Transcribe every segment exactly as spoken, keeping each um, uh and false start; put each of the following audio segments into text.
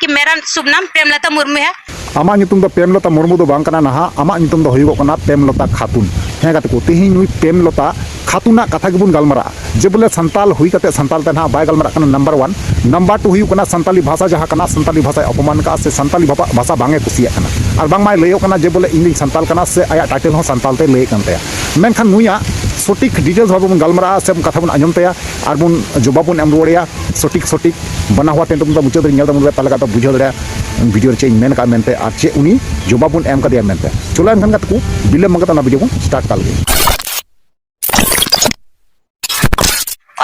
कि मेरा शुभ नाम प्रेमलता मुर्मू है। ᱟᱢᱟᱜ ᱧᱩᱛᱩᱢ ᱫᱚ ᱯᱨᱮᱢᱞᱚᱛᱟ ᱢᱩᱨᱢᱩ ᱫᱚ ᱵᱟᱝ ᱠᱟᱱᱟ ᱱᱟᱦᱟᱜ, ᱟᱢᱟᱜ ᱧᱩᱛᱩᱢ ᱫᱚ ᱦᱩᱭᱩᱜᱚᱜ ᱠᱟᱱᱟ ᱯᱨᱮᱢᱞᱚᱛᱟ ᱠᱷᱟᱛᱩᱱ᱾ ᱦᱮᱸ ᱜᱟᱛᱮ ᱠᱚ, ᱛᱮᱦᱮᱧ ᱱᱩᱭ ᱯᱨᱮᱢᱞᱚᱛᱟ ᱠᱷᱟᱛᱩᱱᱟᱜ ᱠᱟᱛᱷᱟ ᱜᱮᱵᱚᱱ ᱜᱟᱞᱢᱟᱨᱟᱜᱼᱟ᱾ ᱡᱮ ᱵᱚᱞᱮ ᱥᱟᱱᱛᱟᱞ ᱦᱩᱭ ᱠᱟᱛᱮ ᱥᱟᱱᱛᱟᱞ ᱛᱮ ᱱᱟᱦᱟᱜ ᱵᱟᱭ ᱜᱟᱞᱢᱟᱨᱟᱜ ᱠᱟᱱᱟ, ᱱᱟᱢᱵᱟᱨ ᱚᱣᱟᱱ᱾ ᱱᱟᱢᱵᱟᱨ ᱴᱩ ᱦᱩᱭᱩᱜ ᱠᱟᱱᱟ ᱥᱟᱱᱛᱟᱞᱤ ᱵᱷᱟᱥᱟ ᱡᱟᱦᱟᱸ ᱠᱟᱱᱟ, ᱥᱟᱱᱛᱟᱞᱤ ᱵᱷᱟᱥᱟᱭ ᱚᱯᱚᱢᱟᱱ ᱠᱟᱜᱼᱟ ᱥᱮ ᱥᱟᱱᱛᱟᱞᱤ ᱵᱷᱟᱵᱟ-, ᱵᱷᱟᱥᱟ ᱵᱟᱝ ᱮ ᱠᱩᱥᱤᱭᱟᱜ ᱠᱟᱱᱟ᱾ ᱟᱨ ᱵᱟᱝᱢᱟᱭ ᱞᱟᱹᱭᱚᱜ ᱠᱟᱱᱟ ᱡᱮ ᱵᱚᱞᱮ ᱤᱧ ᱫᱚᱧ ᱥᱟᱱᱛᱟᱞ ᱠᱟᱱᱟ ᱥᱮ ᱟᱭᱟᱜ ᱴᱟᱭᱴᱮᱞ ᱦᱚᱸ ᱥᱟᱱᱛᱟᱞ ᱛᱮᱭ ᱞᱟᱹᱭᱮᱫ ᱠᱟᱱ ᱛᱟᱭᱟ᱾ ᱢᱮᱱᱠᱷᱟᱱ ᱱᱩᱭᱟᱜ ᱥᱚᱴᱷᱤᱠ ᱰᱤᱴᱮᱞᱥ ᱵᱷᱟᱵᱮ ᱵᱚᱱ ᱜᱟᱞᱢᱟᱨᱟᱜᱼᱟ ᱥᱮ ᱠᱟᱛᱷᱟ ᱵᱚᱱ ᱟᱸᱡᱚᱢ ᱛᱟᱭᱟ ᱟᱨ ᱵᱚᱱ ᱡᱚᱵᱟᱵ ᱵᱚᱱ ᱮᱢ ᱨᱩᱣᱟᱹᱲᱮᱭᱟ ᱥᱚᱴᱷᱤᱠ ᱥᱚᱴᱷᱤᱠ᱾ ᱵᱟᱱᱟ ᱦᱚᱲ ᱴᱷᱮᱱ ᱛᱮᱵᱚᱱ ᱢᱩᱪᱟᱹᱫ ᱨᱮ ᱧᱮᱞ ᱛᱟᱵᱚᱱ ᱯᱮ, ᱛᱟᱦᱚᱞᱮ ᱠᱷᱟᱱ ᱫᱚ ᱵᱩᱡᱷᱟᱹᱣ ᱫᱟᱲᱮᱭᱟᱜᱼᱟ ᱵᱷᱤᱰᱤᱭᱳ ᱨᱮ ᱪᱮᱫ ᱤᱧ ᱢᱮᱱ ᱠᱟᱜᱼᱟ ᱢᱮᱱᱛᱮ ᱟᱨ ᱪᱮᱫ ᱩᱱᱤ ᱡᱚᱵᱟᱵ ᱵᱚᱱ ᱮᱢ ᱠᱟᱫᱮᱭᱟ ᱢᱮᱱᱛᱮ᱾ ᱪᱚᱞᱚ ᱮᱱᱠᱷᱟᱱ ᱜᱟᱛᱮ ᱠᱚ, ᱵᱤᱞᱚᱢ ᱵᱟᱝ ᱠᱟᱛᱮ ᱚᱱᱟ ᱵᱷᱤᱰᱤᱭᱳ ᱵᱚᱱ ᱥᱴᱟᱨᱴ ᱠᱟᱜ ᱞᱮᱜᱮ᱾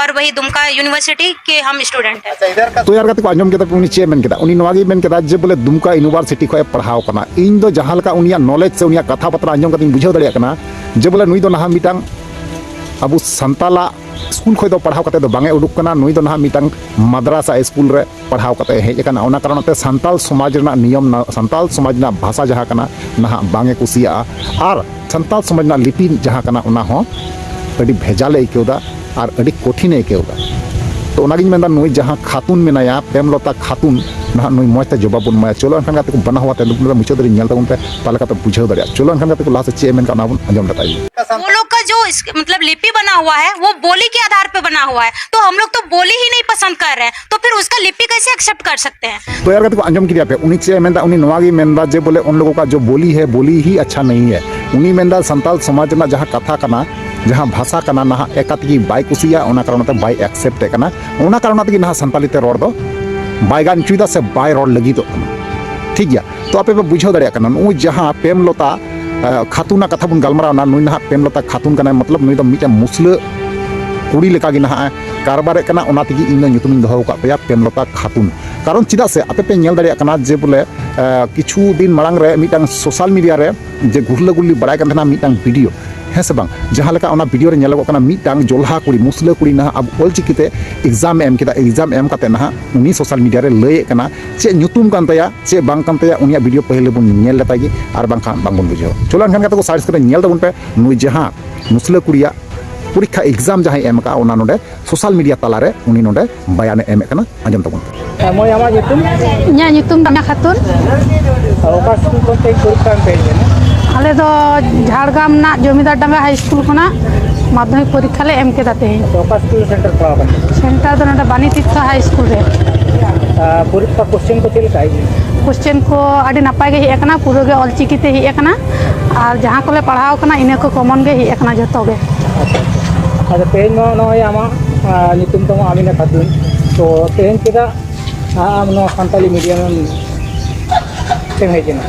और वही दुमका यूनिवर्सिटी के हम स्टूडेंट हैं। ᱛᱚ ᱭᱟᱨ ᱜᱟᱛᱮ ᱠᱚ, ᱟᱸᱡᱚᱢ ᱠᱮᱫᱟ ᱯᱮ ᱩᱱᱤ ᱪᱮᱫ ᱮ ᱢᱮᱱ ᱠᱮᱫᱟ? ᱩᱱᱤ ᱱᱚᱣᱟ ᱜᱮᱭ ᱢᱮᱱ ᱠᱮᱫᱟ ᱡᱮ ᱵᱚᱞᱮ ᱫᱩᱢᱠᱟ ᱤᱭᱩᱱᱤᱵᱷᱟᱨᱥᱤᱴᱤ ᱠᱷᱚᱱ ᱮ ᱯᱟᱲᱦᱟᱣ ᱠᱟᱱᱟ᱾ ᱤᱧ ᱫᱚ ᱡᱟᱦᱟᱸ ᱞᱮᱠᱟ ᱩᱱᱤᱭᱟᱜ ᱱᱚᱞᱮᱡᱽ ᱥᱮ ᱩᱱᱤᱭᱟᱜ ᱠᱟᱛᱷᱟ ᱵᱟᱛᱨᱟ ᱟᱸᱡᱚᱢ ᱠᱟᱛᱮᱧ ᱵᱩᱡᱷᱟᱹᱣ ᱫᱟᱲᱮᱭᱟᱜ ᱠᱟᱱᱟ ᱡᱮ ᱵᱚᱞᱮ ᱱᱩᱭ ᱫᱚ ᱱᱟᱦᱟᱜ ᱢᱤᱫᱴᱟᱝ ᱟᱵᱚ ᱥᱟᱱᱛᱟᱞᱟᱜ ᱥᱠᱩᱞ ᱠᱷᱚᱱ ᱫᱚ ᱯᱟᱲᱦᱟᱣ ᱠᱟᱛᱮ ᱫᱚ ᱵᱟᱝ ᱮ ᱩᱰᱩᱠ ᱠᱟᱱᱟ᱾ ᱱᱩᱭ ᱫᱚ ᱱᱟᱦᱟᱜ ᱢᱤᱫᱴᱟᱝ ᱢᱟᱫᱽᱨᱟᱥᱟ ᱥᱠᱩᱞ ᱨᱮ ᱯᱟᱲᱦᱟᱣ ᱠᱟᱛᱮ ᱦᱮᱡ ᱟᱠᱟᱱᱟ᱾ ᱚᱱᱟ ᱠᱟᱨᱚᱱ ᱛᱮ ᱥᱟᱱᱛᱟᱞ ᱥᱚᱢᱟᱡᱽ ᱨᱮᱱᱟᱜ ᱱᱤᱭᱚᱢ, ᱥᱟᱱᱛᱟᱞ ᱥᱚᱢᱟᱡᱽ ᱨᱮᱱᱟᱜ ᱵᱷᱟᱥᱟ ᱡᱟᱦᱟᱸ ᱠᱟᱱᱟ ᱱᱟᱦᱟᱜ ᱵᱟᱝ ᱮ ᱠᱩᱥᱤᱭᱟᱜᱼᱟ᱾ ᱟᱨ ᱥᱟᱱᱛᱟᱞ ᱥᱚᱢᱟᱡᱽ ᱨᱮᱱᱟᱜ ᱞᱤᱯᱤ ᱡᱟᱦᱟᱸ ᱠᱟᱱᱟ ᱚᱱᱟ ᱦᱚᱸ ᱟᱹᱰᱤ ᱵᱷᱮᱡᱟᱞ ᱮ ᱟᱹᱭᱠᱟᱹᱣ ᱮᱫᱟ ᱟᱨ ᱟᱹᱰᱤ ᱠᱚᱴᱷᱤᱱ ᱮ ᱟᱹᱭᱠᱟᱹᱣ ᱮᱫᱟ᱾ ᱛᱚ ᱚᱱᱟᱜᱤᱧ ᱢᱮᱱᱫᱟ ᱱᱩᱭ ᱡᱟᱦᱟᱸ ᱠᱷᱟᱛᱩᱱ ᱢᱮᱱᱟᱭᱟ, ᱯᱨᱮᱢᱞᱚᱛᱟ ᱠᱷᱟᱛᱩᱱ, ᱱᱟᱦᱟᱜ ᱱᱩᱭ ᱢᱚᱡᱽ ᱛᱮ ᱡᱚᱵᱟᱵ ᱵᱚᱱ ᱮᱢᱟᱭᱟ᱾ ᱪᱚᱞᱚ ᱮᱱᱠᱷᱟᱱ ᱜᱟᱛᱮ ᱠᱚ, ᱵᱟᱱᱟ ᱦᱚᱲ ᱟᱛᱮ ᱢᱩᱪᱟᱹᱫ ᱫᱷᱟᱹᱨᱤᱡ ᱧᱮᱞ ᱛᱟᱵᱚᱱ ᱯᱮ, ᱛᱟᱦᱚᱞᱮ ᱠᱷᱟᱱ ᱯᱮ ᱵᱩᱡᱷᱟᱹᱣ ᱫᱟᱲᱮᱭᱟᱜᱼᱟ᱾ ᱪᱚᱞᱚ ᱮᱱᱠᱷᱟᱱ ᱜᱟᱛᱮ ᱠᱚ, ᱞᱟᱦᱟ ᱥᱮᱫ ᱪᱮᱫ ᱮ ᱢᱮᱱ ᱠᱟᱜ ᱚᱱᱟ ᱵᱚᱱ ᱟᱸᱡᱚᱢ ᱞᱮ ᱛᱟᱭ ᱜᱮ᱾ वो लोग का जो इस, मतलब लिपि बना हुआ है वो बोली के आधार पे बना हुआ है, तो हम लोग तो बोली ही नहीं पसंद कर रहे हैं, तो फिर उसका लिपि कैसे एक्सेप्ट कर सकते हैं? ᱛᱚ ᱭᱟᱨ ᱜᱟᱛᱮ ᱠᱚ, ᱟᱸᱡᱚᱢ ᱠᱮᱫᱟ ᱯᱮ, ᱩᱱᱤ ᱪᱮᱫ ᱮ ᱢᱮᱱᱫᱟ? ᱩᱱᱤ ᱱᱚᱣᱟ ᱜᱮᱭ ᱢᱮᱱᱫᱟ ᱡᱮ ᱵᱚᱞᱮ ᱩᱱ ᱞᱳᱜᱚ ᱠᱟ ᱡᱚ ᱵᱳᱞᱤ ᱦᱮ, ᱵᱳᱞᱤ ᱦᱤ ᱟᱪᱪᱷᱟ ᱱᱟᱦᱤ ᱦᱮ᱾ ᱩᱱᱤ ᱢᱮᱱᱫᱟ ᱥᱟᱱᱛᱟᱞ ᱥᱚᱢᱟᱡᱽ ᱨᱮᱱᱟᱜ ᱡᱟᱦᱟᱸ ᱠᱟᱛᱷᱟ ᱠᱟᱱᱟ, ᱡᱟᱦᱟᱸ ᱵᱷᱟᱥᱟ ᱠᱟᱱᱟ, ᱱᱟᱦᱟᱜ ᱮᱠᱟᱛ ᱜᱮ ᱵᱟᱭ ᱠᱩᱥᱤᱭᱟᱜᱼᱟ, ᱚᱱᱟ ᱠᱟᱨᱚᱱ ᱛᱮ ᱵᱟᱭ ᱮᱠᱥᱮᱯᱴ ᱮᱫ ᱠᱟᱱᱟ᱾ ᱚᱱᱟ ᱠᱟᱨᱚᱱ ᱛᱮᱜᱮ ᱱᱟᱦᱟᱜ ᱥᱟᱱᱛᱟᱞᱤ ᱛᱮ ᱨᱚᱲ ᱫᱚ ᱵᱟᱭ ᱜᱟᱱ ᱦᱚᱪᱚᱭᱮᱫᱟ ᱥᱮ ᱵᱟᱭ ᱨᱚᱲ ᱞᱟᱹᱜᱤᱫᱚᱜ ᱠᱟᱱᱟ᱾ ᱴᱷᱤᱠ ᱜᱮᱭᱟ, ᱛᱚ ᱟᱯᱮ ᱯᱮ ᱵᱩᱡᱷᱟᱹᱣ ᱫᱟᱲᱮᱭᱟᱜ ᱠᱟᱱᱟ, ᱱᱩᱜᱼᱩᱭ ᱡᱟᱦᱟᱸ ᱯᱨᱮᱢᱞᱚᱛᱟ ᱠᱷᱟᱛᱩᱱᱟᱜ ᱠᱟᱛᱷᱟ ᱵᱚᱱ ᱜᱟᱞᱢᱟᱨᱟᱣ ᱮᱱᱟ, ᱱᱩᱭ ᱱᱟᱦᱟᱜ ᱯᱨᱮᱢᱞᱚᱛᱟ ᱠᱷᱟᱛᱩᱱ ᱠᱟᱱᱟᱭ, ᱢᱚᱛᱞᱚᱵ ᱱᱩᱭ ᱫᱚ ᱢᱤᱫᱴᱮᱱ ᱢᱩᱥᱞᱟᱹ ᱠᱩᱲᱤ ᱞᱮᱠᱟᱜᱮ ᱱᱟᱦᱟᱜ ᱮ ᱠᱟᱨᱵᱟᱨᱮᱫ ᱠᱟᱱᱟ᱾ ᱚᱱᱟ ᱛᱮᱜᱮ ᱤᱧ ᱫᱚ ᱧᱩᱛᱩᱢᱤᱧ ᱫᱚᱦᱚ ᱟᱠᱟᱫ ᱛᱟᱭᱟ ᱯᱨᱮᱢᱞᱚᱛᱟ ᱠᱷᱟᱛᱩᱱ᱾ ᱠᱟᱨᱚᱱ ᱪᱮᱫᱟᱜ ᱥᱮ ᱟᱯᱮ ᱯᱮ ᱧᱮᱞ ᱫᱟᱲᱮᱭᱟᱜ ᱠᱟᱱᱟ ᱡᱮ ᱵᱚᱞᱮ, ᱟᱸ, ᱠᱤᱪᱷᱩ ᱫᱤᱱ ᱢᱟᱲᱟᱝ ᱨᱮ ᱢᱤᱫᱴᱟᱝ ᱥᱳᱥᱟᱞ ᱢᱤᱰᱤᱭᱟ ᱨᱮ ᱡᱮ ᱜᱷᱩᱨᱞᱟᱹ ᱜᱷᱩᱨᱞᱤ ᱵᱟᱲᱟᱭ ᱠᱟᱱ ᱛᱟᱦᱮᱱᱟ ᱢᱤᱫᱴᱟᱝ ᱵᱷᱤᱰᱤᱭᱳ, ᱦᱮᱸ ᱥᱮ ᱵᱟᱝ? ᱡᱟᱦᱟᱸ ᱞᱮᱠᱟ ᱚᱱᱟ ᱵᱷᱤᱰᱤᱭᱳ ᱨᱮ ᱧᱮᱞᱚᱜᱚᱜ ᱠᱟᱱᱟ ᱢᱤᱫᱴᱟᱝ ᱡᱚᱞᱦᱟ ᱠᱩᱲᱤ, ᱢᱩᱥᱞᱟᱹ ᱠᱩᱲᱤ ᱱᱟᱦᱟᱜ ᱟᱵᱚ ᱚᱞᱪᱤᱠᱤ ᱛᱮ ᱮᱠᱡᱟᱢ ᱮ ᱮᱢ ᱠᱮᱫᱟ᱾ ᱮᱠᱡᱟᱢ ᱮᱢ ᱠᱟᱛᱮ ᱱᱟᱦᱟᱜ ᱩᱱᱤ ᱥᱳᱥᱟᱞ ᱢᱤᱰᱤᱭᱟ ᱨᱮ ᱞᱟᱹᱭᱮᱫ ᱠᱟᱱᱟ ᱪᱮᱫ ᱧᱩᱛᱩᱢ ᱠᱟᱱ ᱛᱟᱭᱟ, ᱪᱮᱫ ᱵᱟᱝ ᱠᱟᱱ ᱛᱟᱭᱟ, ᱩᱱᱤᱭᱟᱜ ᱵᱷᱤᱰᱤᱭᱳ ᱯᱟᱹᱦᱤᱞ ᱵᱚᱱ ᱧᱮᱞ ᱞᱮᱛᱟᱭ ᱜᱮ, ᱟᱨ ᱵᱟᱝᱠᱷᱟᱱ ᱵᱟᱝᱵᱚᱱ ᱵᱩᱡᱷᱟᱹᱣᱟ᱾ ᱪᱚᱞᱚ ᱮᱱᱠᱷᱟᱱ ᱜᱟᱛᱮ ᱠᱚ, ᱥᱟᱭᱤᱰ ᱥᱠᱨᱤᱱ ᱨᱮ ᱧᱮᱞ ᱛᱟᱵᱚᱱ ᱯᱮ, ᱱᱩᱭ ᱡᱟᱦᱟᱸ ᱢᱩᱥᱞᱟᱹ ᱠᱩᱲᱤᱭᱟᱜ ᱯᱚᱨᱤᱠᱠᱷᱟ ᱮᱠᱡᱟᱢ ᱡᱟᱦᱟᱸᱭ ᱮᱢ ᱟᱠᱟᱫᱼᱟ, ᱚᱱᱟ ᱱᱚᱰᱮ ᱥᱳᱥᱟᱞ ᱢᱤᱰᱤᱭᱟ ᱛᱟᱞᱟᱨᱮ ᱩᱱᱤ ᱱᱚᱰᱮ ᱵᱟᱭᱟᱱᱮ ᱮᱢᱮᱫ ᱠᱟᱱᱟ᱾ ᱟᱸᱡᱚᱢ ᱛᱟᱵᱚᱱ ᱯᱮ᱾ ᱦᱮᱸ, ᱢᱟᱹᱭ, ᱟᱢᱟᱜ ᱧᱩᱛᱩᱢ? ᱤᱧᱟᱹᱜ ᱧᱩᱛᱩᱢ ᱫᱚ ᱢᱤᱱᱟ ᱠᱷᱟᱛᱩᱱ᱾ ᱟᱨ ᱚᱠᱟ ᱥᱠᱩᱞ ᱠᱷᱚᱱ ᱛᱮᱦᱮᱧ ᱯᱚᱨᱤᱠᱠᱷᱟ ᱮᱢ ᱯᱮ ᱦᱮᱡ ᱮᱱᱟ? ᱟᱞᱮ ᱫᱚ ᱡᱷᱟᱲᱜᱨᱟᱢ ᱨᱮᱱᱟᱜ ᱡᱚᱢᱤᱫᱟᱨ ᱰᱟᱸᱜᱟ ᱦᱟᱭ ᱥᱠᱩᱞ ᱠᱷᱚᱱᱟᱜ ᱢᱟᱫᱽᱫᱷᱚᱢᱤᱠ ᱯᱚᱨᱤᱠᱠᱷᱟ ᱞᱮ ᱮᱢ ᱠᱮᱫᱟ ᱛᱮᱦᱮᱧ᱾ ᱟᱪᱪᱷᱟ, ᱚᱠᱟ ᱥᱠᱩᱞ ᱨᱮ ᱥᱮᱱᱴᱟᱨ ᱯᱟᱲᱟᱣ ᱠᱟᱱᱟ? ᱥᱮᱱᱴᱟᱨ ᱫᱚ ᱱᱚᱰᱮ ᱵᱟᱱᱤ ᱛᱤᱨᱛᱷᱚ ᱦᱟᱭ ᱥᱠᱩᱞ ᱨᱮ᱾ ᱟᱨ ᱯᱚᱨᱤᱠᱠᱷᱟ ᱠᱚᱥᱪᱮᱱ ᱠᱚ ᱪᱮᱫ ᱞᱮᱠᱟ ᱦᱮᱡ ᱮᱱᱟ? ᱠᱚᱥᱪᱮᱱ ᱠᱚ ᱟᱹᱰᱤ ᱱᱟᱯᱟᱭ ᱜᱮ ᱦᱮᱡ ᱟᱠᱟᱱᱟ, ᱯᱩᱨᱟᱹ ᱜᱮ ᱚᱞᱪᱤᱠᱤ ᱛᱮ ᱦᱮᱡ ᱟᱠᱟᱱᱟ᱾ ᱟᱨ ᱡᱟᱦᱟᱸ ᱠᱚᱞᱮ ᱯᱟᱲᱦᱟᱣ ᱠᱟᱱᱟ, ᱤᱱᱟᱹ ᱠᱚ ᱠᱚᱢᱚᱱ ᱜᱮ ᱦᱮᱡ ᱟᱠᱟᱱᱟ ᱡᱷᱚᱛᱚ ᱜᱮ᱾ ᱟᱪᱪᱷᱟ, ᱟᱪᱪᱷᱟ᱾ ᱟᱪᱪᱷᱟ, ᱛᱮᱦᱮᱧ ᱱᱚᱣᱟ, ᱱᱚᱜᱼᱚᱭ ᱟᱢᱟᱜ, ᱟᱨ, ᱧᱩᱛᱩᱢ ᱛᱟᱢ ᱟᱢᱤᱱᱟ ᱠᱷᱟᱛᱩᱱ, ᱛᱚ ᱛᱮᱦᱮᱧ ᱪᱮᱫᱟᱜ ᱟᱢ ᱱᱚᱣᱟ ᱥᱟᱱᱛᱟᱞᱤ ᱢᱤᱰᱤᱭᱟᱢ ᱛᱮᱢ ᱦᱮᱡ ᱮᱱᱟ?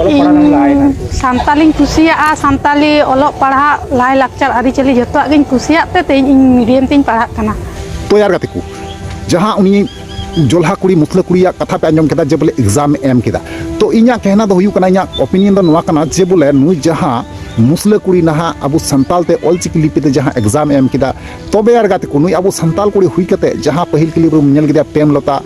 ᱚᱞᱚᱜ ᱯᱟᱲᱦᱟᱜ ᱮᱢ ᱞᱟᱦᱟᱭᱮᱱᱟ? ᱤᱧ ᱥᱟᱱᱛᱟᱞᱤᱧ ᱠᱩᱥᱤᱭᱟᱜᱼᱟ, ᱥᱟᱱᱛᱟᱞᱤ ᱚᱞᱚᱜ ᱯᱟᱲᱦᱟᱜ, ᱞᱟᱭᱼᱞᱟᱠᱪᱟᱨ, ᱟᱹᱨᱤᱪᱟᱹᱞᱤ ᱡᱷᱚᱛᱚᱣᱟᱜ ᱜᱤᱧ ᱠᱩᱥᱤᱭᱟᱜ ᱛᱮ ᱛᱮᱦᱮᱧ ᱤᱧ ᱢᱤᱰᱤᱭᱟᱢ ᱛᱤᱧ ᱯᱟᱲᱦᱟᱜ ᱠᱟᱱᱟ᱾ ᱛᱚ ᱭᱟᱨ ᱜᱟᱛᱮ ᱠᱚ, ᱡᱟᱦᱟᱸ ᱩᱱᱤ ᱡᱚᱞᱦᱟ ᱠᱩᱲᱤ, ᱢᱩᱥᱞᱟᱹ ᱠᱩᱲᱤᱭᱟᱜ ᱠᱟᱛᱷᱟ ᱯᱮ ᱟᱸᱡᱚᱢ ᱠᱮᱫᱟ ᱡᱮ ᱵᱚᱞᱮ ᱮᱠᱡᱟᱢ ᱮ ᱮᱢ ᱠᱮᱫᱟ, ᱛᱚ ᱤᱧᱟᱹᱜ ᱠᱮᱦᱱᱟ ᱫᱚ ᱦᱩᱭᱩᱜ ᱠᱟᱱᱟ, ᱤᱧᱟᱹᱜ ᱚᱯᱤᱱᱤᱭᱚᱱ ᱫᱚ ᱱᱚᱣᱟ ᱠᱟᱱᱟ ᱡᱮ ᱵᱚᱞᱮ ᱱᱩᱭ ᱡᱟᱦᱟᱸ ᱢᱩᱥᱞᱟᱹ ᱠᱩᱲᱤ ᱱᱟᱦᱟᱜ ᱟᱵᱚ ᱥᱟᱱᱛᱟᱞ ᱛᱮ ᱚᱞᱪᱤᱠᱤ ᱞᱤᱯᱤ ᱛᱮ ᱡᱟᱦᱟᱸ ᱮᱠᱡᱟᱢ ᱮ ᱮᱢ ᱠᱮᱫᱟ, ᱛᱚᱵᱮ ᱭᱟᱨ ᱜᱟᱛᱮ ᱠᱚ, ᱱᱩᱭ ᱟᱵᱚ ᱥᱟᱱᱛᱟᱞ ᱠᱩᱲᱤ ᱦᱩᱭ ᱠᱟᱛᱮ ᱡᱟᱦᱟᱸ ᱯᱟᱹᱦᱤᱞ ᱠᱷᱤᱞᱤ ᱵᱚᱱ ᱧᱮᱞ ᱠᱮᱫᱮᱭᱟ ᱯᱨᱮᱢᱞᱚᱛᱟ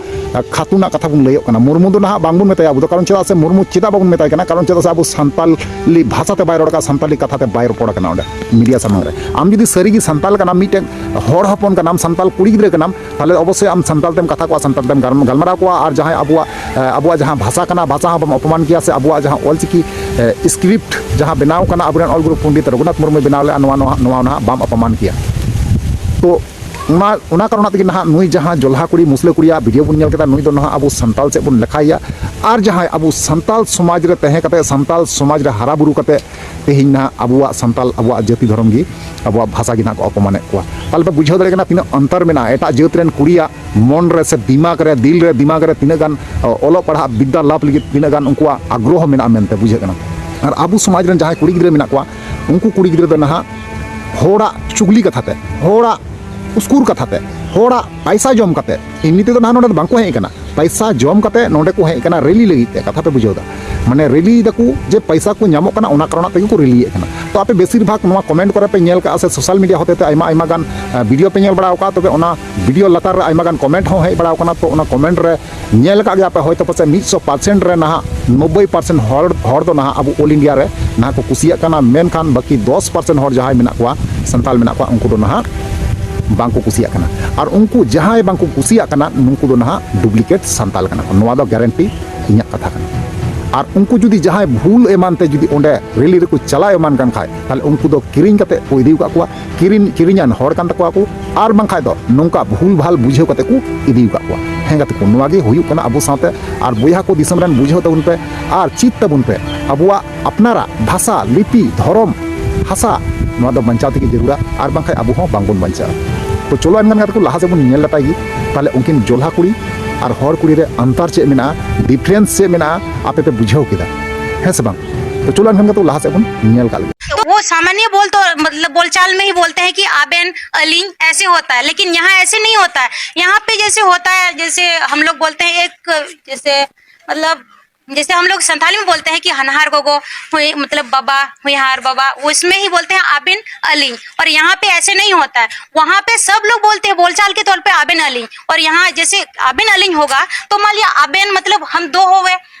ᱠᱷᱟᱛᱩᱱᱟᱜ ᱠᱟᱛᱷᱟ ᱵᱚᱱ ᱞᱟᱹᱭᱚᱜ ᱠᱟᱱᱟ, ᱢᱩᱨᱢᱩ ᱫᱚ ᱱᱟᱦᱟᱜ ᱵᱟᱝᱵᱚᱱ ᱢᱮᱛᱟᱭᱟ ᱟᱵᱚ ᱫᱚ, ᱠᱟᱨᱚᱱ ᱪᱮᱫᱟᱜ ᱥᱮ ᱢᱩᱨᱢᱩ ᱪᱮᱫᱟᱜ ᱵᱟᱵᱚᱱ ᱢᱮᱛᱟᱭ ᱠᱟᱱᱟ? ᱠᱟᱨᱚᱱ ᱪᱮᱫᱟᱜ ᱥᱮ ᱟᱵᱚ ᱥᱟᱱᱛᱟᱞᱤ ᱵᱷᱟᱥᱟ ᱛᱮ ᱵᱟᱭ ᱨᱚᱲ ᱠᱟᱜᱼᱟ, ᱥᱟᱱᱛᱟᱞᱤ ᱠᱟᱛᱷᱟ ᱛᱮ ᱵᱟᱭ ᱨᱚᱯᱚᱲ ᱠᱟᱱᱟ ᱚᱸᱰᱮ ᱢᱤᱰᱤᱭᱟ ᱥᱟᱢᱟᱝ ᱨᱮ᱾ ᱟᱢ ᱡᱩᱫᱤ ᱥᱟᱹᱨᱤᱜᱮ ᱥᱟᱱᱛᱟᱞ ᱠᱟᱱᱟᱢ, ᱢᱤᱫᱴᱮᱱ ᱦᱚᱲ ᱦᱚᱯᱚᱱ ᱠᱟᱱᱟᱢ, ᱥᱟᱱᱛᱟᱞ ᱠᱩᱲᱤ ᱜᱤᱫᱽᱨᱟᱹ ᱠᱟᱱᱟᱢ, ᱛᱟᱦᱚᱞᱮ ᱚᱵᱚᱥᱥᱳᱭ ᱟᱢ ᱥᱟᱱᱛᱟᱲ ᱛᱮᱢ ᱠᱟᱛᱷᱟ ᱠᱚᱜᱼᱟ, ᱥᱟᱱᱛᱟᱲ ᱛᱮᱢ ᱜᱟᱞ-, ᱜᱟᱞᱢᱟᱨᱟᱣ ᱠᱚᱜᱼᱟ, ᱟᱨ ᱡᱟᱦᱟᱸᱭ ᱟᱵᱚᱣᱟᱜ, ᱮ, ᱟᱵᱚᱣᱟᱜ ᱡᱟᱦᱟᱸ ᱵᱷᱟᱥᱟ ᱠᱟᱱᱟ, ᱵᱷᱟᱥᱟ ᱦᱚᱸ ᱵᱟᱢ ᱚᱯᱚᱢᱟᱱ ᱠᱮᱭᱟ, ᱥᱮ ᱟᱵᱚᱣᱟᱜ ᱡᱟᱦᱟᱸ ᱚᱞᱪᱤᱠᱤ, ᱮ, ᱥᱠᱨᱤᱯᱴ ᱡᱟᱦᱟᱸ ᱵᱮᱱᱟᱣ ᱠᱟᱱᱟ, ᱟᱵᱚᱨᱮᱱ ᱚᱞ ᱜᱩᱨᱩ ᱯᱚᱱᱰᱤᱛ ᱨᱚᱜᱷᱩᱱᱟᱛᱷ ᱢᱩᱨᱢᱩᱭ ᱵᱮᱱᱟᱣ ᱞᱮᱫᱼᱟ, ᱱᱚᱣᱟ, ᱱᱚᱣᱟ, ᱱᱚᱣᱟ ᱱᱟᱦᱟᱜ ᱵᱟᱢ ᱚᱯᱚᱢᱟᱱ ᱠᱮᱭᱟ᱾ ᱛᱚ ᱚᱱᱟ, ᱚᱱᱟ ᱠᱟᱨᱚᱱ ᱛᱮᱜᱮ ᱱᱟᱦᱟᱜ ᱱᱩᱭ ᱡᱟᱦᱟᱸ ᱡᱚᱞᱦᱟ ᱠᱩᱲᱤ ᱢᱩᱥᱞᱟᱹ ᱠᱩᱲᱤᱭᱟᱜ ᱵᱷᱤᱰᱤᱭᱳ ᱵᱚᱱ ᱧᱮᱞ ᱠᱮᱫᱟ, ᱱᱩᱭ ᱫᱚ ᱱᱟᱦᱟᱜ ᱟᱵᱚ ᱥᱟᱱᱛᱟᱞ ᱥᱮᱫ ᱵᱚᱱ ᱞᱮᱠᱷᱟᱭᱮᱭᱟ᱾ ᱟᱨ ᱡᱟᱦᱟᱸᱭ ᱟᱵᱚ ᱥᱟᱱᱛᱟᱞ ᱥᱚᱢᱟᱡᱽ ᱨᱮ ᱛᱟᱦᱮᱸ ᱠᱟᱛᱮ, ᱥᱟᱱᱛᱟᱞ ᱥᱚᱢᱟᱡᱽ ᱨᱮ ᱦᱟᱨᱟ ᱵᱩᱨᱩ ᱠᱟᱛᱮ, ᱛᱮᱦᱮᱧ ᱱᱟᱦᱟᱜ ᱟᱵᱚᱣᱟᱜ ᱥᱟᱱᱛᱟᱞ, ᱟᱵᱚᱣᱟᱜ ᱡᱟᱹᱛᱤ ᱫᱷᱚᱨᱚᱢ ᱜᱮ, ᱟᱵᱚᱣᱟᱜ ᱵᱷᱟᱥᱟ ᱜᱮ ᱱᱟᱦᱟᱜ ᱠᱚ ᱚᱯᱚᱢᱟᱱᱮᱫ ᱠᱚᱣᱟ᱾ ᱛᱟᱦᱚᱞᱮ ᱯᱮ ᱵᱩᱡᱷᱟᱹᱣ ᱫᱟᱲᱮᱭᱟᱜ ᱠᱟᱱᱟ ᱛᱤᱱᱟᱹᱜ ᱚᱱᱛᱚᱨ ᱢᱮᱱᱟᱜᱼᱟ ᱮᱴᱟᱜ ᱡᱟᱹᱛ ᱨᱮᱱ ᱠᱩᱲᱤᱭᱟᱜ ᱢᱚᱱ ᱨᱮ ᱥᱮ ᱫᱤᱢᱟᱜᱽ ᱨᱮ, ᱫᱤᱞ ᱨᱮ, ᱫᱤᱢᱟᱜᱽ ᱨᱮ ᱛᱤᱱᱟᱹᱜ ᱜᱟᱱ, ᱚ, ᱚᱞᱚᱜ ᱯᱟᱲᱦᱟᱜ ᱵᱤᱫᱽᱫᱟ ᱞᱟᱵᱷ ᱞᱟᱹᱜᱤᱫ ᱛᱤᱱᱟᱹᱜ ᱜᱟᱱ ᱩᱱᱠᱩᱣᱟᱜ ᱟᱜᱽᱨᱚᱦᱚ ᱢᱮᱱᱟᱜᱼᱟ ᱢᱮᱱᱛᱮ ᱵᱩᱡᱷᱟᱹᱜ ᱠᱟᱱᱟ᱾ ᱟᱨ ᱟᱵᱚ ᱥᱚᱢᱟᱡᱽ ᱨᱮᱱ ᱡᱟᱦᱟᱸᱭ ᱠᱩᱲᱤ ᱜᱤᱫᱽᱨᱟᱹ ᱢᱮᱱᱟᱜ ᱠᱚᱣᱟ, ᱩᱱᱠᱩ ᱠᱩᱲᱤ ᱜᱤᱫᱽᱨᱟᱹ ᱫᱚ ᱱᱟᱦᱟᱜ ᱦᱚᱲᱟᱜ ᱪᱩᱜᱽᱞᱤ ᱠᱟᱛᱷᱟ ᱛᱮ, ᱦᱚᱲᱟᱜ ᱩᱥᱠᱩᱨ ᱠᱟᱛᱷᱟ ᱛᱮ, ᱦᱚᱲᱟᱜ ᱯᱟᱭᱥᱟ ᱡᱚᱢ ᱠᱟᱛᱮ, ᱮᱢᱱᱤ ᱛᱮᱫᱚ ᱱᱟᱦᱟᱜ ᱱᱚᱰᱮ ᱫᱚ ᱵᱟᱝᱠᱚ ᱦᱮᱡ ᱟᱠᱟᱱᱟ᱾ ᱯᱟᱭᱥᱟ ᱡᱚᱢ ᱠᱟᱛᱮ ᱱᱚᱰᱮ ᱠᱚ ᱦᱮᱡ ᱠᱟᱱᱟ ᱨᱮᱞᱤ ᱞᱟᱹᱜᱤᱫ ᱛᱮ, ᱠᱟᱛᱷᱟ ᱯᱮ ᱵᱩᱡᱷᱟᱹᱣ ᱫᱟ? ᱢᱟᱱᱮ ᱨᱮᱞᱤ ᱫᱟᱠᱚ ᱡᱮ ᱯᱟᱭᱥᱟ ᱠᱚ ᱧᱟᱢᱚᱜ ᱠᱟᱱᱟ, ᱚᱱᱟ ᱠᱟᱨᱚᱱ ᱛᱮᱜᱮ ᱠᱚ ᱨᱮᱞᱤᱭᱮᱫ ᱠᱟᱱᱟ᱾ ᱛᱚ ᱟᱯᱮ ᱵᱮᱥᱤᱨ ᱵᱷᱟᱜᱽ ᱱᱚᱣᱟ ᱠᱚᱢᱮᱱᱴ ᱠᱚᱨᱮ ᱯᱮ ᱧᱮᱞ ᱠᱟᱜᱼᱟ ᱥᱮ ᱥᱳᱥᱟᱞ ᱢᱤᱰᱤᱭᱟ ᱦᱚᱛᱮ ᱛᱮ ᱟᱭᱢᱟ ᱟᱭᱢᱟ ᱜᱟᱱ ᱵᱷᱤᱰᱤᱭᱳ ᱯᱮ ᱧᱮᱞ ᱵᱟᱲᱟ ᱟᱠᱟᱫᱼᱟ, ᱛᱚᱵᱮ ᱚᱱᱟ ᱵᱷᱤᱰᱤᱭᱳ ᱞᱟᱛᱟᱨ ᱨᱮ ᱟᱭᱢᱟ ᱜᱟᱱ ᱠᱚᱢᱮᱱᱴ ᱦᱚᱸ ᱦᱮᱡ ᱵᱟᱲᱟ ᱟᱠᱟᱱᱟ᱾ ᱛᱚ ᱚᱱᱟ ᱠᱚᱢᱮᱱᱴ ᱨᱮ ᱧᱮᱞ ᱟᱠᱟᱫ ᱜᱮᱭᱟ ᱯᱮ ᱦᱚᱭᱛᱳ ᱯᱟᱥᱮᱡ ᱢᱤᱫ ᱥᱚ ᱯᱟᱨᱥᱮᱱᱴ ᱨᱮ ᱱᱟᱦᱟᱜ ᱱᱚᱵᱵᱳᱭ ᱯᱟᱨᱥᱮᱱᱴ ᱦᱚᱲ, ᱦᱚᱲ ᱫᱚ ᱱᱟᱦᱟᱜ ᱟᱵᱚ ᱚᱞ ᱤᱱᱰᱤᱭᱟ ᱨᱮ ᱱᱟᱦᱟᱜ ᱠᱚ ᱠᱩᱥᱤᱭᱟᱜ ᱠᱟᱱᱟ, ᱢᱮᱱᱠᱷᱟᱱ ᱵᱟᱹᱠᱤ ᱫᱚᱥ ᱯᱟᱨᱥᱮᱱᱴ ᱦᱚᱲ ᱡᱟᱦᱟᱸᱭ ᱢᱮᱱᱟᱜ ᱠᱚᱣᱟ, ᱥᱟᱱᱛᱟᱞ ᱢᱮᱱᱟᱜ ᱠᱚᱣᱟ, ᱩᱱᱠᱩ ᱫᱚ ᱱᱟᱦᱟᱜ ᱵᱟᱝ ᱠᱚ ᱠᱩᱥᱤᱭᱟᱜ ᱠᱟᱱᱟ᱾ ᱟᱨ ᱩᱱᱠᱩ ᱡᱟᱦᱟᱸᱭ ᱵᱟᱝ ᱠᱚ ᱠᱩᱥᱤᱭᱟᱜ ᱠᱟᱱᱟ, ᱱᱩᱠᱩ ᱫᱚ ᱱᱟᱦᱟᱜ ᱰᱩᱯᱞᱤᱠᱮᱴ ᱥᱟᱱᱛᱟᱞ ᱠᱟᱱᱟ ᱠᱚ, ᱱᱚᱣᱟ ᱫᱚ ᱜᱮᱨᱮᱱᱴᱤ ᱤᱧᱟᱹᱜ ᱠᱟᱛᱷᱟ ᱠᱟᱱᱟ᱾ ᱟᱨ ᱩᱱᱠᱩ ᱡᱩᱫᱤ ᱡᱟᱦᱟᱸᱭ ᱵᱷᱩᱞ ᱮᱢᱟᱱ ᱛᱮ ᱡᱩᱫᱤ ᱚᱸᱰᱮ ᱨᱮᱞᱤ ᱨᱮᱠᱚ ᱪᱟᱞᱟᱣ ᱮᱢᱟᱱ ᱠᱟᱱ ᱠᱷᱟᱡ, ᱛᱟᱦᱞᱮ ᱩᱱᱠᱩ ᱫᱚ ᱠᱤᱨᱤᱧ ᱠᱟᱛᱮ ᱠᱚ ᱤᱫᱤ ᱟᱠᱟᱫ ᱠᱚᱣᱟ, ᱠᱤᱨᱤᱧ, ᱠᱤᱨᱤᱧᱟᱱ ᱦᱚᱲ ᱠᱟᱱ ᱛᱟᱠᱚᱣᱟ ᱠᱚ, ᱟᱨ ᱵᱟᱝᱠᱷᱟᱡ ᱫᱚ ᱱᱚᱝᱠᱟ ᱵᱷᱩᱞ ᱵᱷᱟᱞ ᱵᱩᱡᱷᱟᱹᱣ ᱠᱟᱛᱮ ᱠᱚ ᱤᱫᱤ ᱟᱠᱟᱫ ᱠᱚᱣᱟ᱾ ᱦᱮᱸ ᱜᱟᱛᱮ ᱠᱚ, ᱱᱚᱣᱟ ᱜᱮ ᱦᱩᱭᱩᱜ ᱠᱟᱱᱟ ᱟᱵᱚ ᱥᱟᱶᱛᱮ᱾ ᱟᱨ ᱵᱚᱭᱦᱟ ᱠᱚ, ᱫᱤᱥᱚᱢ ᱨᱮᱱ, ᱵᱩᱡᱷᱟᱹᱣ ᱛᱟᱵᱚᱱ ᱯᱮ ᱟᱨ ᱪᱮᱫ ᱛᱟᱵᱚᱱ ᱯᱮ᱾ ᱟᱵᱚᱣᱟᱜ ᱟᱯᱱᱟᱨᱟᱜ ᱵᱷᱟᱥᱟ, ᱞᱤᱯᱤ, ᱫᱷᱚᱨᱚᱢ, ᱦᱟᱥᱟ, ᱱᱚᱣᱟ ᱫᱚ ᱵᱟᱧᱪᱟᱣ ᱛᱮᱜᱮ ᱡᱟᱹᱨᱩᱲᱟ, ᱟᱨ ᱵᱟᱝᱠᱷᱟᱡ ᱟᱵᱚ ᱦᱚᱸ ᱵᱟᱝᱵᱚᱱ ᱵᱟᱧᱪᱟᱜᱼᱟ᱾ ᱛᱚ ᱪᱚᱞᱚ ᱮᱱᱠᱷᱟᱱ ᱜᱟᱛᱮ ᱠᱚ, ᱞᱟᱦᱟ ᱥᱮᱫ ᱵᱚᱱ ᱧᱮᱞ ᱞᱮᱴᱟᱭ ᱜᱮ᱾ ᱛᱟᱦᱞᱮ ᱩᱱᱠᱤᱱ ᱡᱚᱞᱦᱟ ᱠᱩᱲᱤ ᱟᱨ ᱦᱚᱲ ᱠᱩᱲᱤ ᱨᱮ ᱟᱱᱛᱟᱨ ᱪᱮᱫ ᱢᱮᱱᱟᱜᱼᱟ, ᱰᱤᱯᱷᱟᱨᱮᱱᱥ ᱪᱮᱫ ᱢᱮᱱᱟᱜᱼᱟ, ᱟᱯᱮ ᱯᱮ ᱵᱩᱡᱷᱟᱹᱣ ᱠᱮᱫᱟ, ᱦᱮᱸ ᱥᱮ ᱵᱟᱝ? ᱛᱚ ᱪᱚᱞᱚ ᱮᱱᱠᱷᱟᱱ ᱜᱟᱛᱮ ᱠᱚ, ᱞᱟᱦᱟ ᱥᱮᱫ ᱵᱚᱱ ᱧᱮᱞ ᱠᱟᱜ ᱞᱮᱜᱮ᱾ तो वो सामान्य बोल तो मतलब बोलचाल में ही बोलते हैं कि आबेन अलिंग ऐसे होता है, लेकिन यहाँ ऐसे नहीं होता है। यहाँ पे जैसे होता है, जैसे हम लोग बोलते हैं एक, जैसे मतलब जैसे हम लोग संथाली में बोलते हैं कि हनहार गोगो हुई, मतलब बाबा, हुईहार बाबा, उसमें ही बोलते हैं आबेन अलिंग। और यहाँ पे ऐसे नहीं होता है। वहाँ पे सब लोग बोलते हैं बोलचाल के तौर पे आबेन अलिंग, और यहाँ जैसे आबेन अलिंग होगा तो मान लिया आबेन मतलब हम दो हुए,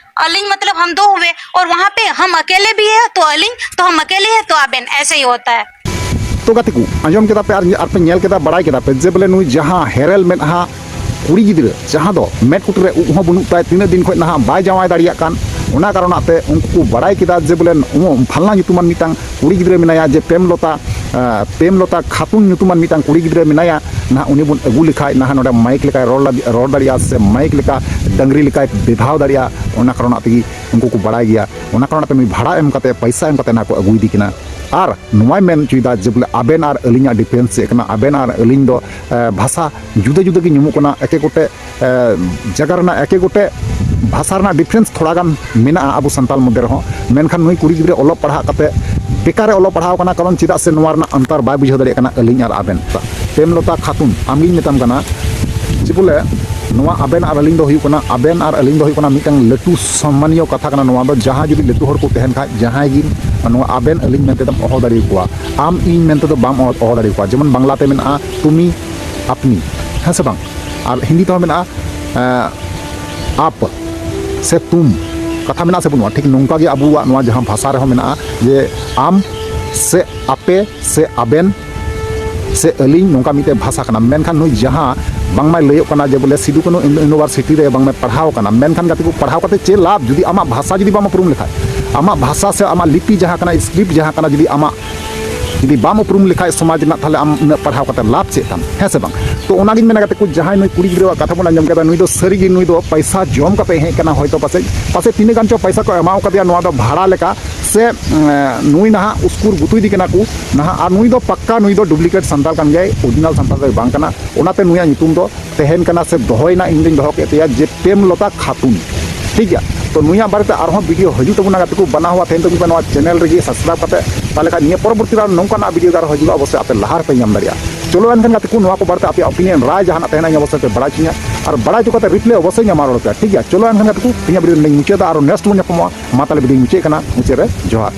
अलिंग मतलब हम दो हुए, और वहाँ पे हम अकेले भी है तो अलिंग, तो हम अकेले है तो आबेन, ऐसे ही होता है। ᱛᱚ ᱜᱟᱛᱮ ᱠᱚ, ᱟᱸᱡᱚᱢ ᱠᱮᱫᱟ ᱯᱮ ᱟᱨ ᱟᱨ ᱯᱮ ᱧᱮᱞ ᱠᱮᱫᱟ, ᱵᱟᱲᱟᱭ ᱠᱮᱫᱟ ᱯᱮ ᱡᱮ ᱵᱚᱞᱮ ᱱᱩᱭ ᱡᱟᱦᱟᱸ ᱦᱮᱨᱮᱞ ᱢᱮᱫᱦᱟ ᱠᱩᱲᱤ ᱜᱤᱫᱽᱨᱟᱹ, ᱡᱟᱦᱟᱸ ᱫᱚ ᱢᱮᱫ ᱠᱩᱴᱤ ᱨᱮ ᱩᱵ ᱦᱚᱸ ᱵᱟᱹᱱᱩᱜ ᱛᱟᱭ, ᱛᱤᱱᱟᱹᱜ ᱫᱤᱱ ᱠᱷᱚᱱ ᱱᱟᱦᱟᱜ ᱵᱟᱭ ᱡᱟᱶᱟᱭ ᱫᱟᱲᱮᱭᱟᱜ ᱠᱟᱱ, ᱚᱱᱟ ᱠᱟᱨᱚᱱᱟᱜ ᱛᱮ ᱩᱱᱠᱩ ᱠᱚ ᱵᱟᱲᱟᱭ ᱠᱮᱫᱟ ᱡᱮ ᱵᱚᱞᱮ ᱩᱢᱩ-, ᱯᱷᱟᱞᱱᱟ ᱧᱩᱛᱩᱢᱟᱱ ᱢᱤᱫᱴᱟᱝ ᱠᱩᱲᱤ ᱜᱤᱫᱽᱨᱟᱹ ᱢᱮᱱᱟᱭᱟ, ᱡᱮ ᱯᱨᱮᱢᱞᱚᱛᱟ, ᱟᱸ, ᱯᱨᱮᱢᱞᱚᱛᱟ ᱠᱷᱟᱛᱩᱱ ᱧᱩᱛᱩᱢᱟᱱ ᱢᱤᱫᱴᱟᱝ ᱠᱩᱲᱤ ᱜᱤᱫᱽᱨᱟᱹ ᱢᱮᱱᱟᱭᱟ, ᱱᱟᱦᱟᱜ ᱩᱱᱤ ᱵᱚᱱ ᱟᱹᱜᱩ ᱞᱮᱠᱷᱟᱡ ᱱᱟᱦᱟᱜ ᱱᱚᱰᱮ ᱢᱟᱭᱤᱠ ᱞᱮᱠᱟᱭ ᱨᱚᱲ ᱞᱟᱹᱜᱤᱫ, ᱨᱚᱲ ᱫᱟᱲᱮᱭᱟᱜᱼᱟ, ᱥᱮ ᱢᱟᱭᱤᱠ ᱞᱮᱠᱟ ᱰᱟᱹᱝᱨᱤ ᱞᱮᱠᱟᱭ ᱵᱮᱫᱷᱟᱣ ᱫᱟᱲᱮᱭᱟᱜᱼᱟ᱾ ᱚᱱᱟ ᱠᱟᱨᱚᱱᱟᱜ ᱛᱮᱜᱮ ᱩᱱᱠᱩ ᱠᱚ ᱵᱟᱲᱟᱭ ᱜᱮᱭᱟ᱾ ᱚᱱᱟ ᱠᱟᱨᱚᱱᱟᱜ ᱛᱮ ᱱᱩᱭ ᱵᱷᱟᱲᱟ ᱮᱢ ᱠᱟᱛᱮ, ᱯᱚᱭᱥᱟ ᱮᱢ ᱠᱟᱛᱮ ᱱᱟᱦᱟᱜ ᱠᱚ ᱟᱹᱜᱩᱭᱮᱫᱮ ᱠᱟᱱᱟ᱾ ᱟᱨ ᱱᱚᱣᱟᱭ ᱢᱮᱱ ᱦᱚᱪᱚᱭᱮᱫᱟ ᱡᱮ ᱵᱚᱞᱮ ᱟᱵᱮᱱ ᱟᱨ ᱟᱹᱞᱤᱧᱟᱜ ᱰᱤᱯᱷᱟᱨᱮᱱᱥ ᱪᱮᱫ ᱠᱟᱱᱟ? ᱟᱵᱮᱱ ᱟᱨ ᱟᱹᱞᱤᱧ ᱫᱚ, ᱮ, ᱵᱷᱟᱥᱟ ᱡᱩᱫᱟᱹ ᱡᱩᱫᱟᱹ ᱜᱮ ᱧᱩᱢᱩᱜ ᱠᱟᱱᱟ, ᱮᱠᱮ ᱜᱚᱴᱮ, ᱮ, ᱡᱟᱭᱜᱟ ᱨᱮᱱᱟᱜ ᱮᱠᱮ ᱜᱚᱴᱮ ᱵᱷᱟᱥᱟ ᱨᱮᱱᱟᱜ ᱰᱤᱯᱷᱟᱨᱮᱱᱥ ᱛᱷᱚᱲᱟ ᱜᱟᱱ ᱢᱮᱱᱟᱜᱼᱟ ᱟᱵᱚ ᱥᱟᱱᱛᱟᱞ ᱢᱚᱫᱽᱫᱷᱮ ᱨᱮᱦᱚᱸ᱾ ᱢᱮᱱᱠᱷᱟᱱ ᱱᱩᱭ ᱠᱩᱲᱤ ᱜᱤᱫᱽᱨᱟᱹ ᱚᱞᱚᱜ ᱯᱟᱲᱦᱟᱜ ᱠᱟᱛᱮ ᱵᱮᱠᱟᱨᱮ ᱚᱞᱚᱜ ᱯᱟᱲᱦᱟᱣ ᱠᱟᱱᱟ, ᱠᱟᱨᱚᱱ ᱪᱮᱫᱟᱜ ᱥᱮ ᱱᱚᱣᱟ ᱨᱮᱱᱟᱜ ᱟᱱᱛᱟᱨ ᱵᱟᱭ ᱵᱩᱡᱷᱟᱹᱣ ᱫᱟᱲᱮᱭᱟᱜ ᱠᱟᱱᱟ, ᱟᱹᱞᱤᱧ ᱟᱨ ᱟᱵᱮᱱ᱾ ᱯᱨᱮᱢᱞᱚᱛᱟ ᱠᱷᱟᱛᱩᱱ, ᱟᱢᱜᱤᱧ ᱢᱮᱛᱟᱢ ᱠᱟᱱᱟ ᱡᱮ ᱵᱚᱞᱮ ᱱᱚᱣᱟ ᱟᱵᱮᱱ ᱟᱨ ᱟᱹᱞᱤᱧ ᱫᱚ ᱦᱩᱭᱩᱜ ᱠᱟᱱᱟ, ᱟᱵᱮᱱ ᱟᱨ ᱟᱹᱞᱤᱧ ᱫᱚ ᱦᱩᱭᱩᱜ ᱠᱟᱱᱟ ᱢᱤᱫᱴᱟᱝ ᱞᱟᱹᱴᱩ ᱥᱚᱢᱢᱟᱱᱤᱭᱚ ᱠᱟᱛᱷᱟ ᱠᱟᱱᱟ ᱱᱚᱣᱟ ᱫᱚ᱾ ᱡᱟᱦᱟᱸᱭ ᱡᱩᱫᱤ ᱞᱟᱹᱴᱩ ᱦᱚᱲ ᱠᱚ ᱛᱟᱦᱮᱱ ᱠᱷᱟᱡ, ᱡᱟᱦᱟᱸᱭ ᱜᱮ ᱱᱚᱣᱟ ᱟᱵᱮᱱ ᱟᱹᱞᱤᱧ ᱢᱮᱱᱛᱮ ᱫᱚᱢ ᱚᱦᱚ ᱫᱟᱲᱮ ᱟᱠᱚᱣᱟ, ᱟᱢ ᱤᱧ ᱢᱮᱱᱛᱮ ᱫᱚ ᱵᱟᱢ ᱚᱦᱚ ᱫᱟᱲᱮ ᱟᱠᱚᱣᱟ᱾ ᱡᱮᱢᱚᱱ ᱵᱟᱝᱞᱟ ᱛᱮ ᱢᱮᱱᱟᱜᱼᱟ ᱛᱩᱢᱤ, ᱟᱯᱱᱤ, ᱦᱮᱸ ᱥᱮ ᱵᱟᱝ? ᱟᱨ ᱦᱤᱱᱫᱤ ᱛᱮᱦᱚᱸ ᱢᱮᱱᱟᱜᱼᱟ ᱮᱸ, ᱟᱯ ᱥᱮ ᱛᱩᱢ, ᱠᱟᱛᱷᱟ ᱢᱮᱱᱟᱜᱼᱟ ᱥᱮ ᱵᱟᱹᱱᱩᱜᱼᱟ? ᱴᱷᱤᱠ ᱱᱚᱝᱠᱟ ᱜᱮ ᱟᱵᱚᱣᱟᱜ ᱱᱚᱣᱟ ᱡᱟᱦᱟᱸ ᱵᱷᱟᱥᱟ ᱨᱮᱦᱚᱸ ᱢᱮᱱᱟᱜᱼᱟ ᱡᱮ ᱟᱢ ᱥᱮ ᱟᱯᱮ ᱥᱮ ᱟᱵᱮᱱ ᱥᱮ ᱟᱹᱞᱤᱧ, ᱱᱚᱝᱠᱟ ᱢᱤᱫᱴᱮᱡ ᱵᱷᱟᱥᱟ ᱠᱟᱱᱟ᱾ ᱢᱮᱱᱠᱷᱟᱱ ᱱᱩᱭ ᱡᱟᱦᱟᱸ ᱵᱟᱝᱢᱟᱭ ᱞᱟᱹᱭᱚᱜ ᱠᱟᱱᱟ ᱡᱮ ᱵᱚᱞᱮ ᱥᱤᱫᱩ ᱠᱟᱹᱱᱦᱩ ᱤᱭᱩᱱᱤᱵᱷᱟᱨᱥᱤᱴᱤ ᱨᱮ ᱵᱟᱝᱢᱟᱭ ᱯᱟᱲᱦᱟᱣ ᱠᱟᱱᱟ, ᱢᱮᱱᱠᱷᱟᱱ ᱜᱟᱛᱮ ᱠᱚ ᱯᱟᱲᱦᱟᱣ ᱠᱟᱛᱮ ᱪᱮᱫ ᱞᱟᱵᱷ ᱡᱩᱫᱤ ᱟᱢᱟᱜ ᱵᱷᱟᱥᱟ ᱡᱩᱫᱤ ᱵᱟᱢ ᱩᱯᱨᱩᱢ ᱞᱮᱠᱷᱟᱡ, ᱟᱢᱟᱜ ᱵᱷᱟᱥᱟ ᱥᱮ ᱟᱢᱟᱜ ᱞᱤᱯᱤ ᱡᱟᱦᱟᱸ ᱠᱟᱱᱟ, ᱥᱠᱨᱤᱯᱴ ᱡᱟᱦᱟᱸ ᱠᱟᱱᱟ, ᱡᱩᱫᱤ ᱟᱢᱟᱜ ᱡᱩᱫᱤ ᱵᱟᱢ ᱩᱯᱨᱩᱢ ᱞᱮᱠᱷᱟᱡ ᱥᱚᱢᱟᱡᱽ ᱨᱮᱱᱟᱜ, ᱛᱟᱦᱞᱮ ᱟᱢ ᱩᱱᱟᱹᱜ ᱯᱟᱲᱦᱟᱣ ᱠᱟᱛᱮ ᱞᱟᱵᱷ ᱪᱮᱫ ᱛᱟᱢ? ᱦᱮᱸ ᱥᱮ ᱵᱟᱝ? ᱛᱚ ᱚᱱᱟᱜᱤᱧ ᱢᱮᱱᱟ ᱜᱟᱛᱮ ᱠᱚ, ᱡᱟᱦᱟᱸᱭ ᱱᱩᱭ ᱠᱩᱲᱤ ᱜᱤᱫᱽᱨᱟᱹᱣᱟᱜ ᱠᱟᱛᱷᱟ ᱵᱚᱱ ᱟᱸᱡᱚᱢ ᱠᱮᱫᱟ, ᱱᱩᱭ ᱫᱚ ᱥᱟᱹᱨᱤᱜᱮ ᱱᱩᱭ ᱫᱚ ᱯᱚᱭᱥᱟ ᱡᱚᱢ ᱠᱟᱛᱮ ᱦᱮᱡ ᱠᱟᱱᱟ ᱦᱚᱭᱛᱳ ᱯᱟᱥᱮᱡ, ᱯᱟᱥᱮᱡ ᱛᱤᱱᱟᱹᱜ ᱜᱟᱱ ᱪᱚ ᱯᱚᱭᱥᱟ ᱠᱚ ᱮᱢᱟᱣ ᱠᱟᱫᱮᱭᱟ ᱱᱚᱣᱟ ᱫᱚ ᱵᱷᱟᱲᱟ ᱞᱮᱠᱟ, ᱥᱮ ᱩᱸ, ᱱᱩᱭ ᱱᱟᱦᱟᱜ ᱩᱥᱠᱩᱨ ᱜᱩᱛᱩᱭᱫᱤ ᱠᱟᱱᱟ ᱠᱚ ᱱᱟᱦᱟᱜ, ᱟᱨ ᱱᱩᱭ ᱫᱚ ᱯᱟᱠᱠᱟ ᱱᱩᱭ ᱫᱚ ᱰᱩᱯᱞᱤᱠᱮᱴ ᱥᱟᱱᱛᱟᱲ ᱠᱟᱱ ᱜᱮᱭᱟᱭ, ᱚᱨᱤᱡᱤᱱᱟᱞ ᱥᱟᱱᱛᱟᱲ ᱫᱚᱭ ᱵᱟᱝ ᱠᱟᱱᱟ᱾ ᱚᱱᱟᱛᱮ ᱱᱩᱭᱟᱜ ᱧᱩᱛᱩᱢ ᱫᱚ ᱛᱟᱦᱮᱱ ᱠᱟᱱᱟ ᱥᱮ ᱫᱚᱦᱚᱭᱮᱱᱟ, ᱤᱧ ᱫᱚᱧ ᱫᱚᱦᱚ ᱠᱮᱫ ᱛᱟᱭᱟ ᱡᱮ ᱯᱨᱮᱢᱞᱚᱛᱟ ᱠᱷᱟᱛᱩᱱ᱾ ᱴᱷᱤᱠ ᱜᱮᱭᱟ, ᱛᱚ ᱱᱩᱭᱟᱜ ᱵᱟᱨᱮᱛᱮ ᱟᱨᱦᱚᱸ ᱵᱷᱤᱰᱤᱭᱳ ᱦᱤᱡᱩᱜ ᱛᱟᱵᱚᱱᱟ ᱜᱟᱛᱮ ᱠᱚ, ᱵᱟᱱᱟ ᱦᱚᱲ ᱛᱟᱦᱮᱱ ᱛᱟᱵᱚᱱ ᱯᱮ ᱱᱚᱣᱟ ᱪᱮᱱᱮᱞ ᱨᱮᱜᱮ ᱥᱟᱵᱥᱠᱨᱟᱭᱤᱵ ᱠᱟᱛᱮ᱾ ᱛᱟᱦᱞᱮ ᱠᱷᱟᱱ ᱱᱤᱭᱟᱹ ᱯᱚᱨᱚᱵᱚᱨᱛᱤ ᱨᱮ ᱱᱚᱝᱠᱟᱱᱟᱜ ᱵᱷᱤᱰᱤᱭᱳ ᱜᱮ ᱟᱨᱦᱚᱸ ᱦᱤᱡᱩᱜᱼᱟ, ᱚᱵᱚᱥᱥᱳᱭ ᱟᱯᱮ ᱞᱟᱦᱟ ᱨᱮᱯᱮ ᱧᱟᱢ ᱫᱟᱲᱮᱭᱟᱜᱼᱟ᱾ ᱪᱚᱞᱚ ᱮᱱᱠᱷᱟᱱ ᱜᱟᱛᱮ ᱠᱚ, ᱱᱚᱣᱟ ᱠᱚ ᱵᱟᱨᱮᱛᱮ ᱟᱯᱮᱭᱟᱜ ᱚᱯᱤᱱᱤᱭᱚᱱ ᱨᱟᱭ ᱡᱟᱦᱟᱱᱟᱜ ᱛᱟᱦᱮᱱᱟ, ᱤᱧ ᱚᱵᱚᱥᱥᱳᱭ ᱯᱮ ᱵᱟᱲᱟᱭ ᱦᱚᱪᱚᱧᱟ, ᱟᱨ ᱵᱟᱲᱟᱭ ᱦᱚᱪᱚ ᱠᱟᱛᱮ ᱨᱤᱯᱞᱟᱭ ᱚᱵᱚᱥᱥᱳᱭ ᱧᱟᱢᱟ ᱨᱚᱲ ᱯᱮ᱾ ᱴᱷᱤᱠ ᱜᱮᱭᱟ, ᱪᱚᱞᱚ ᱮᱱᱠᱷᱟᱱ ᱜᱟᱛᱮ ᱠᱚ, ᱛᱮᱦᱮᱧᱟᱜ ᱵᱷᱤᱰᱤᱭᱳ ᱱᱚᱰᱮᱧ ᱢᱩᱪᱟᱹᱫᱟ, ᱟᱨᱚ ᱱᱮᱠᱥᱴ ᱵᱚᱱ ᱧᱟᱯᱟᱢᱚᱜᱼᱟ᱾ ᱢᱟ ᱛᱟᱦᱞᱮ ᱵᱷᱤᱰᱤᱭᱳᱧ ᱢᱩᱪᱟᱹᱫ ᱠᱟᱱᱟ, ᱢᱩᱪᱟᱹᱫ ᱨᱮ ᱡᱚᱦᱟᱨ᱾